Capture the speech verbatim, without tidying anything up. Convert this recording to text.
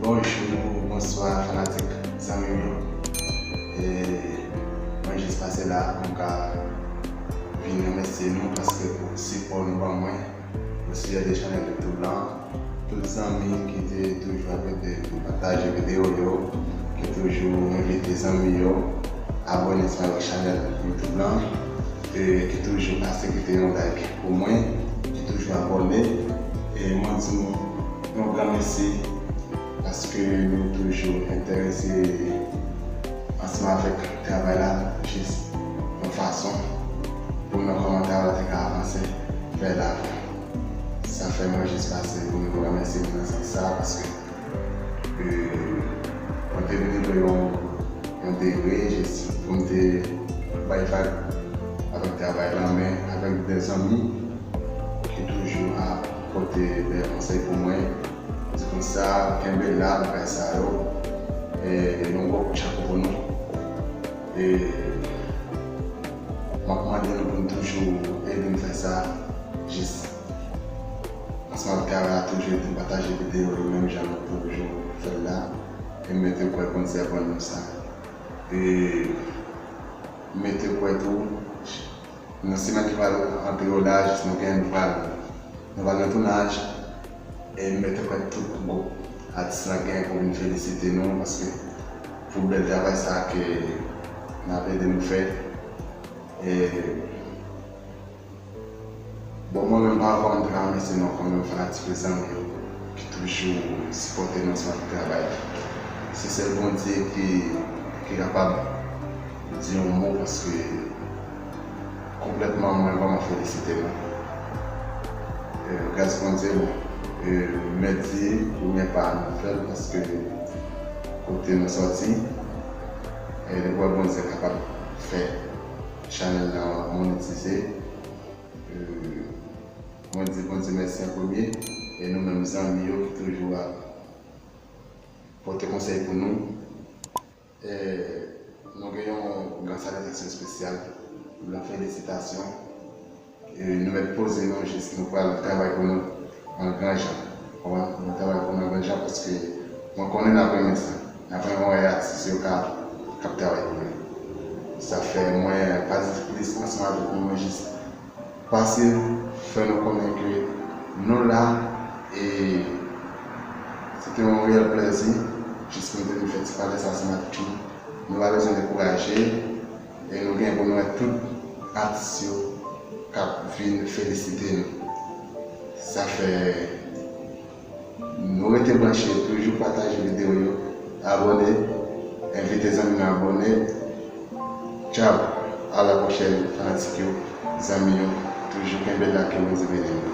Bonjou, bonswa, fanatik, zanmi m yo. E mwen jis pase la pou m ka vin remèsye nou paske pou sipò nou ban mwen. Osijè de chanèl YouTube lan, tout zanmi ki te toujou ap ede m pataje videyo yo, ki toujou envite zanmi yo abòne sou avèk chanèl YouTube lan, e ki toujou pase kite yon like pou mwen, ki toujou abòne, e mwen di nou yon gran mèsi paske nou toujou enterese ansanm avèk travay la, jis yon fason pou m wè kòman travay la te ka avanse vè lavan. Sa fè mwen jis pase pou m remèsye nou nan sans sa, paske, e, mwen te vin rive yon, yon degre, jis pou m te bay vag avèk travay la, men avèk de zanmi ki toujou ap pote de konsèy pou mwen, di konsa, kenbe la, bagay sa yo, e, yon gwo kout chapo pou nou. E m ap mande nou pou n toujou ede m fè sa, jis ansanm avèk travay la, toujou ede m pataje videyo yo, menm jan nou toujou fè l la, e mete kwè Bondye ban nou sa. E mete kwè tou, nan semèn ki pral antre yo la, jis nou gen, nou pral, nou pral nan tounaj, e m mete kwè tout gwoup atis la gen pou vin felisite nou, paske pou bèl travay sa ke n ap ede nou fè. E, bon, mwen menm pa ankò m te ka remèsye nou ankò, menm fanatik yo, zanmi yo ki toujou sipòte nou ansanm ak travay la. Se sèl Bondye ki, ki kapab di yon mo, paske konplètman, mwen vrèman felisite nou. E, gras Bondye, bon, e, mèdi, premye pa a nou fè l, paske kote nou sòti, e, nou kwè Bondye kapab fè chanèl la monetize. E, mwen di Bondye mèsi an premye, e nou menm zanmi yo ki toujou ap pote konsèy pou nou. E, nou gen yon gran salitasion espesyal, yon felisitasyon. E, nou mèt poze nou jis, nou pral travay pou nou an gran jan. Konprann? Nou travay pou nou an gran jan paske mwen konnen n ap renmen sa. N ap renmen wè atis yo ka, k ap travay pou nou. Sa fè mwen pa di plis ansanm avèk nou, mwen jis pase fè nou konnen ke nou la, e se te yon reyèl plèzi jis pou nou te vin fè ti pale sa ansanm avèk nou. Nou pa bezwen dekouraje, e nou gen pou nou wè tout atis yo k ap vin felisite nou. Sa fè nou rete branche, toujou pataje videyo yo, abòne, envite zanmi nou abòne. Tchao, a la pwochèn, fanatik yo, zanmi yo, toujou kenbe la, ke Bondye beni nou.